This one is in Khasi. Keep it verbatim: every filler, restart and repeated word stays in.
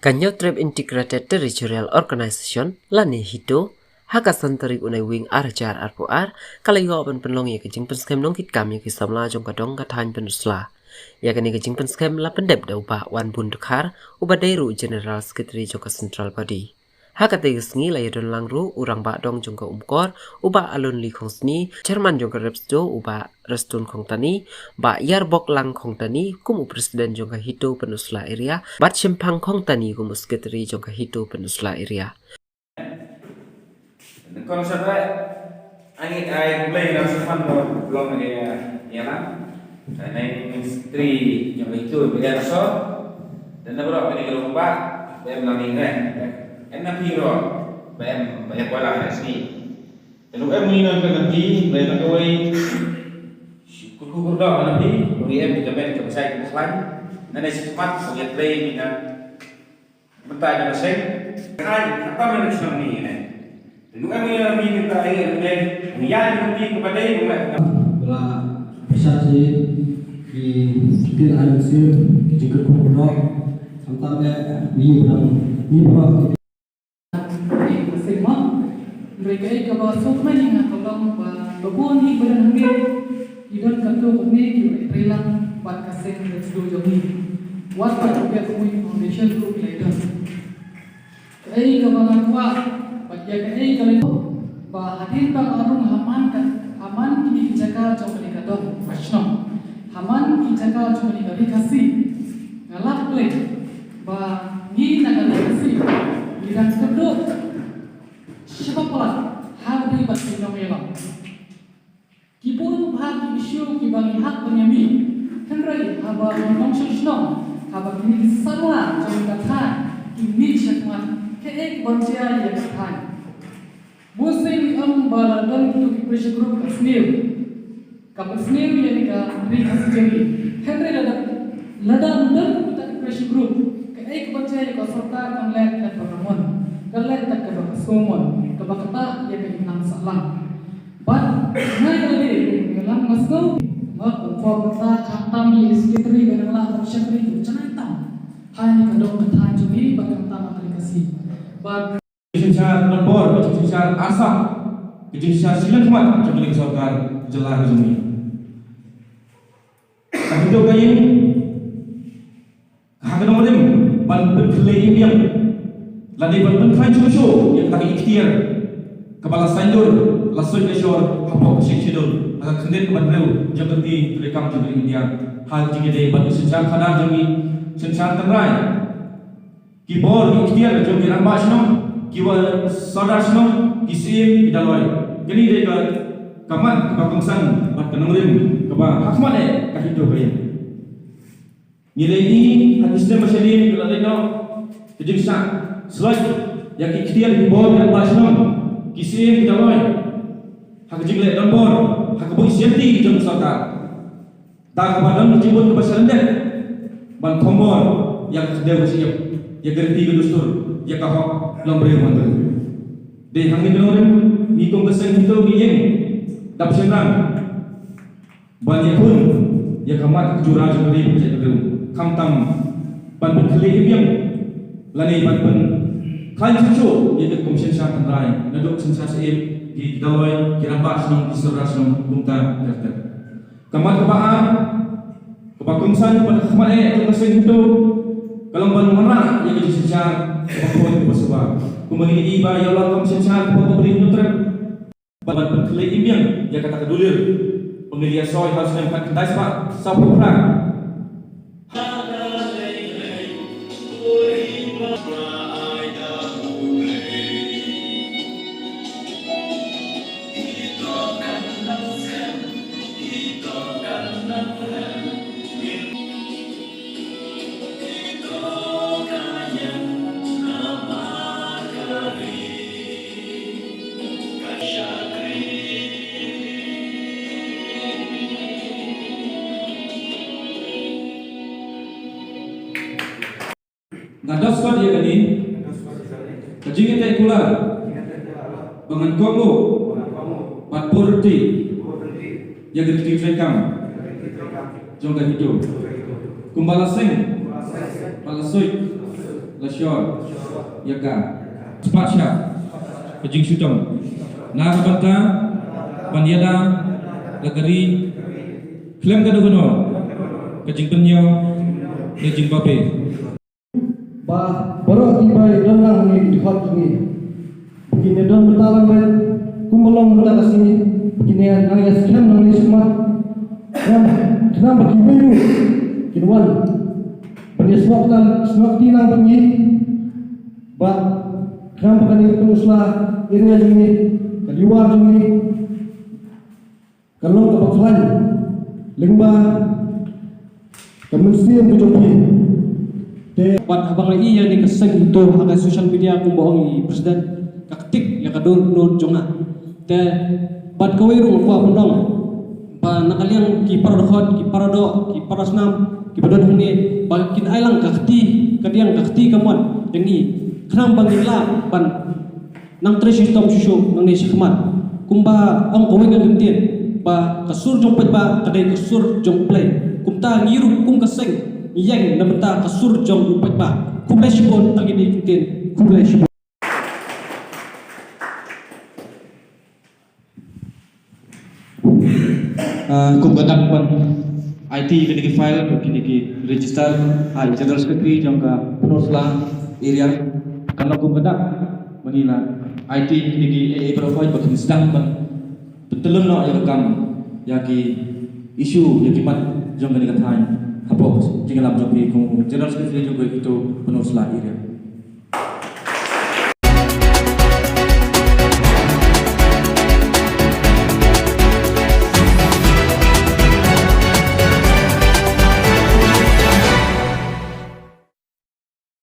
Ka Hynñiewtrep Integrated Territorial Organization, lane HITO, ha ka san tarik u Naiwieng ar hajar arphew ar, ka la ïoh ban pynlong ïa ka jingpynskhem nongkitkam ïa ki samla jong ka dong ka thaiñ Pynursla. Ïa kane ka jingpynskhem la pyndep da u Bah Wanbun Dkhar, uba dei ruh General Secretary jong ka Central Body. Ha katei ka sngi la ïadon lang ruh u Rangbah Dong jong ka Umkor, u Bah Alonli Khongsni, Chairman jong ka REPSDO, u Bah Restone Khongtani, Bah Ïarboklang Khongtani kum u President jong ka HITO Pynursla Area, bad Shemphang Khongtani kum u Secretary jong ka HITO Pynursla Area. Kon sa ba, ani ai play na seman do long area area. Nai Secretary jong ka HITO area so. Dan na bro kini ka long ba, ba em lang ni ngai. Em na phi ro, ba em, ba em kuala ngai sini. Te luk em ngi nang ka nang ti, Blei nang kawei. Kur kur kur dok nang ti, ngi em kita men ka besai ka besai. Nang ai sikmat, ngi Blei ngi nang. Mentai nang besai. Kai, apa men senang ni, ne? Te luk em ngi nang ti kita ai, ne? Ngi ya nang ti kepada ngi, ne? Bela besar si di kita ai si, kita kur kur dok. Samtam de, ni bang, ni bang. Seng ma, hynrei kaei kaba sngewthuh ïa nga ka long ba, ba bun hi ba don hangne, ki don katto katne ki ba trei lang bad ka seng REPSDO jong ngi. Wat la ka Bia Kmui Foundation ruh ki la don. Kaei kaba nga kwah, bad ïa kaei ka long ba hadien ba nga rung ha man ka, ha man kine ki jaka jong kane ka dong, ka shnong. Ha man ki jaka jong kane ka ri Khasi. Nga lap leh ba ngi na ka ri Khasi ngi dang kyrduh shibak palat ha kaba dei bad ki nongïalam. Ki bun bha ki issue kiba ngi hap ban ïamih. Hynrei haba ngi nongshong shnong, haba kine ki samla jong ka thaiñ ki mih shakhmat, kaei kaban jia ïa ka thaiñ. Bun sien ngi ong ba la don kito ki pressure group ka sniew. Ka pynsniew ïa kane ka ri Khasi jong ngi. Hynrei lada, lada ym don kita ki pressure group, kaei kaban jia ïa ka sorkar kan leh kat ba ka mon, kan leh kat kaba ka sngewmon, kaba ktah ïa ka imlang sahlang. Bad nga ïa lade, nga la nga sngew, nga kum ko mynta khamtam ïa i secretary ba nga la kum secretary tu, janai tam. Ha kane ka dong ka thaiñ jong ngi bad khamtam ha ka ri Khasi. Bad Ka jingsynshar donbor, ka jingsynshar arsap, ka jingsynshar shilynkhmat jong kane ka sorkar jylla ka jong ngi. Ka HITO ka ïeng ha ka nongrim ban pynkhlei im ïeng lane ban pynkhlaiñ shuh shuh ïa kata ka iktiar kaba la saiñdur, la suid la shor hapoh ka Sixth Schedule, ha ka khyndiat kaba hynriew jong ka Riti Treikam jong ka India, ha ka jingïadei bad ka synshar khadar jong ngi, synshar tynrai. Ki bor, ki iktiar jong ki rangbah shnong, ki wa sordar shnong, ki syiem, ki daloi. Kane dei ka, ka mat kaba kongsan bad ka nongrim kaba ha khmat eh ka HITO ka ïeng. Ngi la ïohi ha ki snem ba shadien ka la leit noh ka jingshah slait ïa ki iktiar, ki bor, ki rangbah shnong, ki syiem, ki daloi, ha ka jingleh donbor, ha ka buit sianti jong ka sorkar. Da kaba don ka jingbun kaba sha lyndet ban thombor ïa ka kdew ka shyiap, ïa ka riti ka dustur, ïa ka hok longbriew manbriew. Dei hangne ka nongrim ngi kum ka seng HITO ngi ïeng dap shynrang ban ïakhun ïa ka mat ka jura jong ka ri bad ka jaitbynriew, khamtam ban pynkhyllie im ïeng lane ban pynkhlaiñ shuh shuh ïa ka kum synshar tynrai, naduh synshar syiem, ki daloi, ki rangbah shnong, ki sordar shnong, kumta ter ter. Ka mat kaba ar kaba kongsan bad ka khmat eh jong ka seng HITO ka long ban wanrah ïa ka jingsynshar kaba khuid kaba suba. Kumba ngi ïohi ba ïa la ka jingsynshar kaba khuid kaba suba bad ban pynkhlei im ïeng ïa kata ka dulir pynlong ïa soi ha u snem khatkhyndai spah sawphew phra. Nga dohsot ïa kane ka jingïateh kular ba ngan kohnguh bad bor riti ïa ka riti treikam jong ka HITO. Kumba la seng, ba la suid, Ka shor ïa ka spah shah ka jingshitom na ka bynta ban ïada la ka ri khlem ka dohnud ka jingpynïaw ne jingbabe. Ba baroh kiba don lang hangne ki dkhot jong ngi ba kin ïa don bynta lang beit kumba long mynta ka sngi, ba kin ïa nang ïa skhem nangne shakhmat. Khnang ba kiwei ruh kin wan ban ïa snoh kti lang bad ngi, ba khnang ba kane ka Pynursla area jong ngi, ka Leewar jong ngi, ka long kaba khlaiñ lyngba ka mynsiem ka jong phi. Te bad haba nga ïohi ïa kane ka seng to ha ka social media kumba ong i president, ka ktik ïa ka dohnud jong nga. Te bad kawei ruh nga kwah ban ong ba na ka liang ki para dkhot, ki para doh, ki para snam kiba don hangne, ba kin ai lang ka kti kadiang, ka kti kamon ïa ngi, khnang ba ngin lah ban nang trei shitom shuh shuh nangne shakhmat. Kumba ong kawei ka kyntien ba ka sur jong u paidbah ka dei ka sur jong U Blei. Kumta ngi ruh kum ka seng ngi ïeng na bynta ka sur jong u paidbah. Khublei shibun. Tang kine ki kyntien. Khublei shibun. Ah, kum ka dak ban aiti kine ki file, kine ki register ha i General Secretary jong ka Pynursla area. Kan long kum ka dak ban ïa la aiti kine ki A A baroh ba kin sdang ban pyntyllun noh ïa ka kam, ïa ki issue, ïa ki mat jong kane ka thaiñ hapoh jingïalam jong phi kum General Secretary jong ka ito Pynursla area.